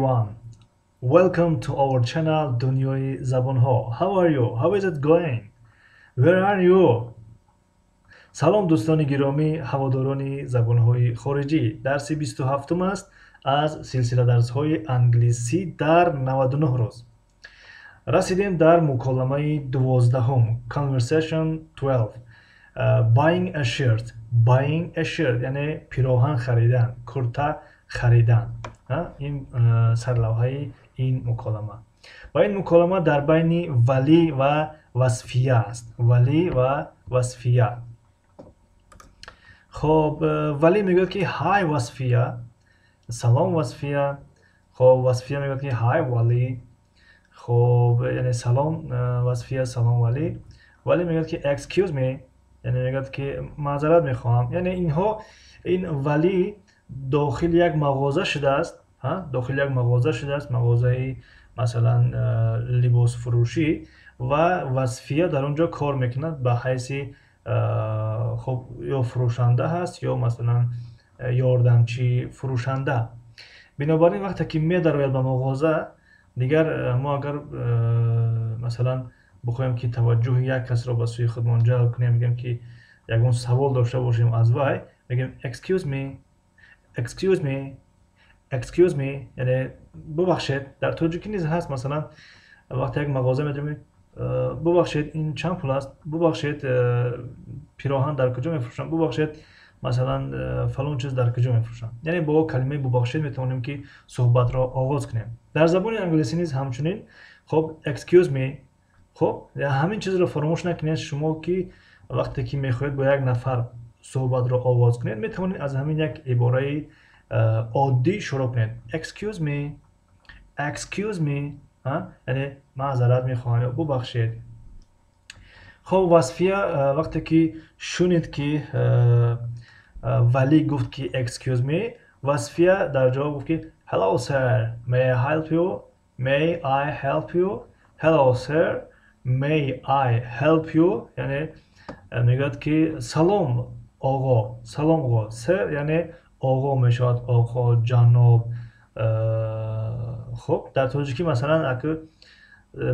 Everyone. Welcome to our channel Дунёи забонҳо. How are you? How is it going? Where are you? Салом, дӯстони гиромӣ, ҳаводорони забонҳои хориҷӣ. Дарси 27 аст аз силсила дарсҳои англисӣ дар 99 рӯз. Расидем дар муколамаи 12-ҳум, Conversation 12. Buying a shirt. Buying a shirt, яъне пироҳан харидан, курта харидан. Ин сарлавҳаи ин муколама. Ва ин муколама дар байни Валӣ ва Васфия аст. Валӣ ва Васфия. Хоб, Валӣ мегӯяд, ки "Hi, Васфия". Салом, Васфия. Хоб, Васфия мегӯяд, ки "Hi, Валӣ". Хоб, яъне салом, Васфия, салом, Валӣ. Валӣ мегӯяд, ки "Excuse me", яъне мегӯяд, ки маъзарат мехоҳам. Яъне инҳо, ин Валӣ дохили як мағоза шудааст, дохили як мағоза шудааст, мағозаи масалан либосфурӯшӣ, ва Васфия дар он ҷо кор мекунад ба ҳайси, хоб, ё фурӯшанда ҳаст, ё масалан ёрдамчии фурӯшанда. Бинобар ин, вақте ки медарояд ба мағоза, дигар мо агар масалан бихоҳем, ки таваҷҷӯҳи як касро ба сӯи худмон ҷалб кунем, мегӯем, ки ягон савол дошта бошем аз вай, мегӯем "Excuse me, excuse me, excuse me", яъне бубахшед. Дар тоҷикӣ низ ҳаст, масалан вақте як мағоза медарем: "Бубахшед, ин чанд пул аст? Бубахшед, пироҳан дар куҷо мефурӯшанд? Бубахшед, масалан фалон чиз дар куҷо мефурӯшанд?" Яъне бо калимаи бубахшед метавонем, ки суҳбатро оғоз кунем. Дар забони англисӣ низ ҳамчунин. Хоб, "Excuse me". Хоб, ҳамин чизро фаромӯш накунед шумо, ки вақте ки мехоҳед бо як нафар суҳбатро оғоз кунед, метавонед аз ҳамин як ибораи оддӣ шурӯъ кунед: "Excuse me, excuse me", яъне маъзарат мехоҳам ё бубахшед. Хоб, Васфия вақте ки шунид, ки Валӣ гуфт, ки "Excuse me", Васфия дар ҷавоб гуфт, ки "Hello, sir, may I help you? May I help you? Hello, sir, may I help you?" Яъне мегӯяд, ки салом, оғо, салом, оғо. Sir яъне оғо мешавад, оғо, ҷаноб. Хуб, дар тоҷикӣ масалан аку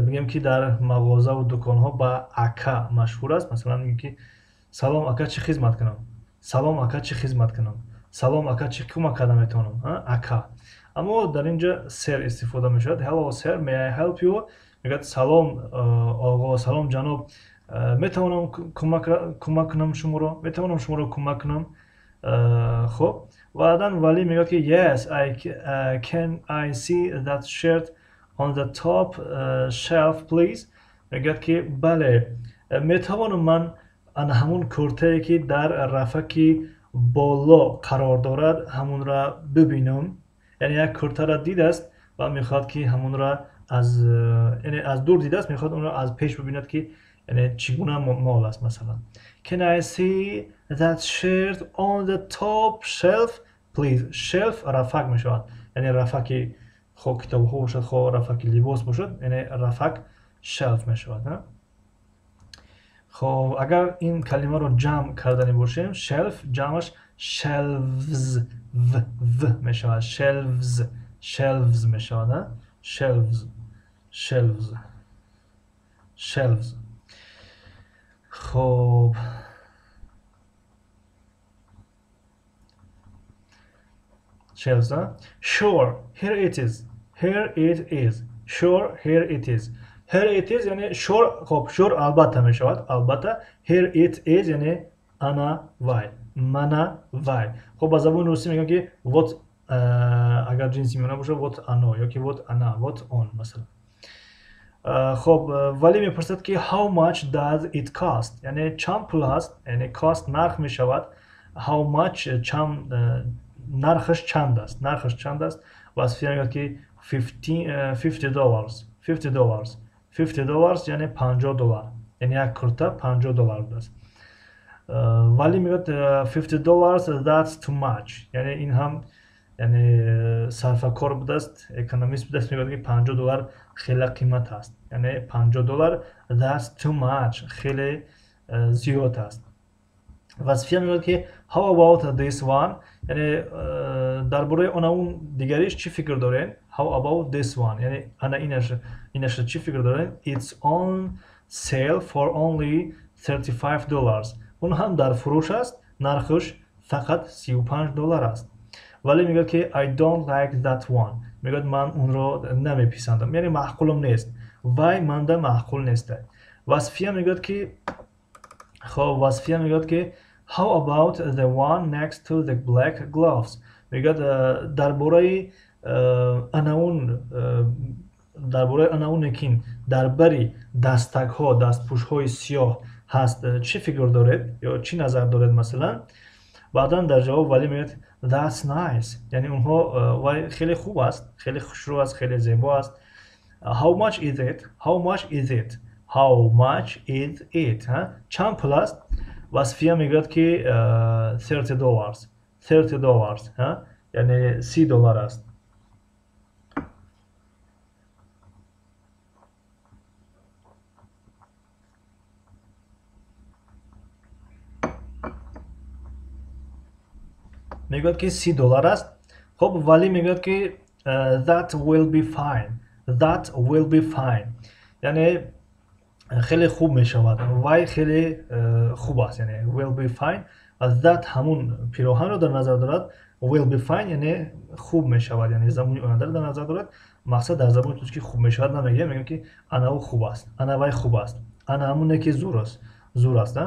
мегӯем, ки дар мағозаву дуконҳо ба ака машҳур аст. Масалан мегӯем, ки "Салом, ака, чӣ хизмат кунам? Салом, ака, чӣ хизмат кунам? Салом, ака, чӣ кӯмак карда метавонам, ака?" Аммо дар ин ҷо sir истифода мешавад. "Hello, sir, may I help you?" Мегӯяд: "Салом, оғо, салом, ҷаноб, метавонам кӯмак кунам шуморо? Метавонам шуморо кӯмак кунам?" Хуб, баъдан Валӣ мегӯяд, ки "Yes, I can I see that shirt on the top shelf, please?" Мегӯяд, ки бале, метавонам ман ана ҳамун куртае, ки дар рафаки боло қарор дорад, ҳамунро бибинам? Яъне як куртаро дидааст ва мехоҳад, ки ҳамунро аз, яъне аз дур дидааст, мехоҳад онро аз пеш бибинад, ки яъне чӣ гуна мол аст. Масалан, "Can I see that shirt on the top shelf, please?" Shelf рафак мешавад, яъне рафаки хо китобҳо бошад, хо рафаки либос бошад, яъне рафак shelf мешавад. Хоб, агар ин калимаро ҷамъ кардани бошем, shelf ҷамъаш shelves, в в мешавад, shelves, shelves мешавад, shelves, shelves, shelves. Хоб, shelves. "Sure, here it is. Here it is. Sure, here it is." Here it is яъне sure, хоб, sure албатта мешавад, албатта. Here it is яъне ана вай, мана вай. Хоб, ба забони русӣ мегӯям, ки вот, агар ҷинси миёна бошад, вот оно ёки вот она, вот он масалан. Хоб, Валӣ мепурсад, ки "How much does it cost?" Яъне чанд пул ҳаст? Яъне cost нарх мешавад. How much чанд, нархаш чанд аст? Нархаш чанд аст? Васфия мегӯяд, ки "$50, $50." $50 яъне 50 доллар, яъне як курта 50 доллар будааст. Валӣ мегӯяд: "$50, that's too much." Яъне ин ҳам, яъне сарфакор будааст, экономист будааст, мегӯяд, ки 50 доллар хеле қимат аст. Яъне 50 доллар, that's too much, хеле зиёд аст. Васфия мегӯяд, ки "How about this one?" Яъне дар бораи он дигариш чӣ фикр дорем? How about this one? Яъне ана инаша чӣ фикр дорем? It's on sale for only $35. Он ҳам дар фурӯш аст, нархаш фақат $35 аст. Вале мегӯяд ки I don't like that one. Мегӯяд ман онро намеписандам, яъне маъқулам нест. Вай манда маъқул нест. Васфия мегӯяд ки хоб, Васфия мегӯяд ки how about the one next to the black gloves? Мегӯяд дар бораи анаун, дар бораи анауне ки дар бари дастакҳо, дастпӯшҳои сиёҳ ҳаст, чӣ фикр доред ё чӣ назар доред масалан? Баъдан дар ҷавоб Валӣ мегӯяд that's nice. Яъне онҳо вай хеле хуб аст, хеле хушрӯ аст, хеле зебо аст. How much is it? How much is it? How much is it? Чанд пул аст? Васфия мегӯяд ки $30. $30, яъне $30 аст. Мегӯяд ки $30 аст. Хоб, Валӣ мегӯяд ки that will be fine. That will be fine. Яъне хеле хуб мешавад. Вай хеле хуб аст, яъне will be fine. That ҳамун пироҳанро дар назар дорад. Will be fine яъне хуб мешавад, яъне замони ояндаро дар назар дорад. Мақсад дар забони тоҷикӣ хуб мешавад намегӯям, мегӯям ки ана ӯ хуб аст, ана вай хуб аст, ана ҳамоне ки зур аст, зур аст.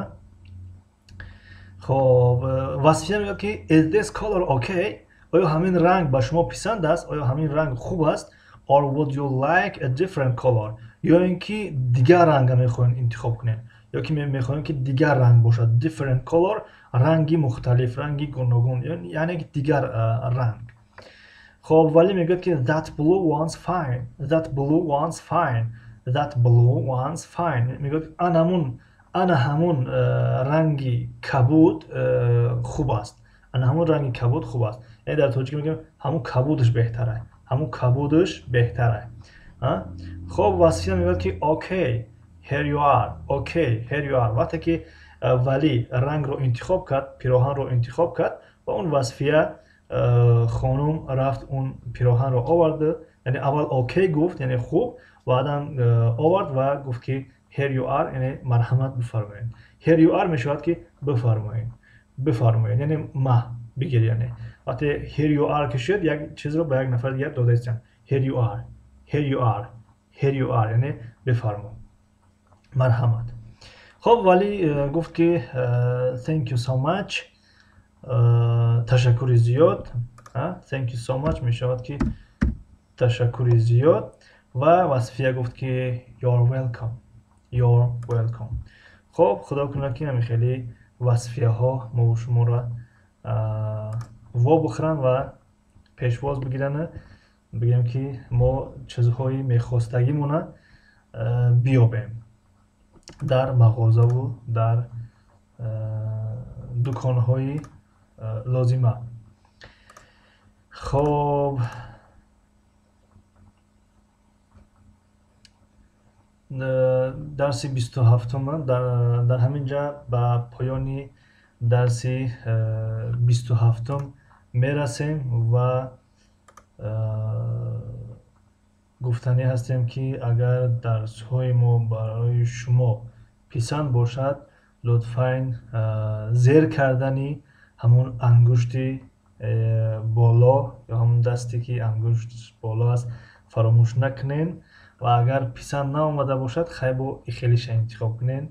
Хоб, Васфия мегӯяд ки is this color okay? Оё ҳамин ранг ба шумо писанд аст? Оё ҳамин ранг хуб аст? Or would you like a different color? Ё ин ки дигар ранга мехоҳем интихоб кунем, ё ки мехоҳем ки дигар ранг бошад. Different color, ранги мухталиф, ранги гуногун, яъне ки дигар ранг. Хоб, Валӣ мегӯяд ки that blue one's fine. That blue one's fine. That blue one's fine. Мегӯяд ана ҳамун ранги кабуд хуб аст. Ана ҳамун ранги кабуд хуб аст. Яъне дар тоҷикӣ мегӯям ҳамун кабудаш беҳтар аст. Ҳамун кабудаш беҳтар аст. Хоб, Васфия мегӯяд ки okay, here you are. Okay, here you are. Вақте ки Валӣ рангро интихоб кард, пироҳанро интихоб кард ва он Васфия хонум рафт он пироҳанро овард, яъне аввал okay гуфт, яъне хуб, баъдан овард ва гуфт ки here you are, яъне марҳамат бифармоед. Here you are мешавад ки бифармоед, бифармоед, яъне ма бигир, яъне вақте here you are ки шуд, як чизро ба як нафар дигар дода истам. Here you are, here you are, here you are, яъне бифармо, марҳамат. Хоб, Валӣ гуфт ки thank you so much, ташаккури зиёд. Thank you so much мешавад ки ташаккури зиёд. Ва Васфия гуфт ки you're welcome, you're welcome. Хоб, худо кунад ки ҳамин хеле васфияҳо мо шуморо во бихӯранд ва пешвоз бигиранд, бигӯем ки мо чизҳои мехостагимона биёбем дар мағозаву дар дуконҳои лозима. Хоб, дарси 27-ум дар ҳамин ҷа ба поёни дарси 27-ум мерасем ва гуфтанӣ ҳастем ки агар дарсҳои мо барои шумо писанд бошад, лутфан зер кардани ҳамон ангушти боло ё ҳамон дасте ки ангушт боло аст фаромӯш накунед ва агар писанд наомада бошад, хай бо ихелиша интихоб кунед,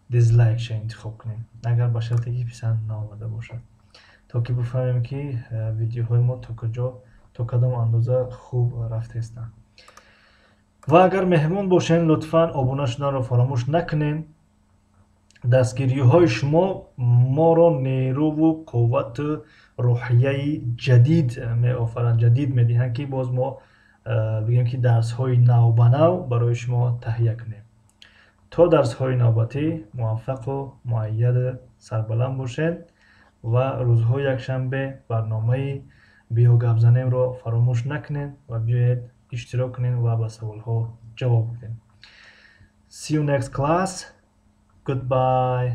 дизлайкша интихоб кунед, агар ба шарте ки писанд наомада бошад, то ки бифаҳмем ки видеоҳои мо то куҷо, то кадом андоза хуб рафтаистанд. Ва агар меҳмон бошед, лутфан обуна шуданро фаромӯш накунед. Дастгириҳои шумо моро нерӯву қуввату рӯҳияи ҷадид меофаранд, ҷадид медиҳанд, ки боз мо бигӯем ки дарсҳои навбанав барои шумо таҳия кунем. То дарсҳои навбатӣ муваффақу муайяду сарбаланд бошед ва рӯзҳои якшанбе барномаи биё гап занемро фаромӯш накунед ва биёед иштирок кунед ва ба саволҳо ҷавоб бидиҳед. See you next class. Goodbye.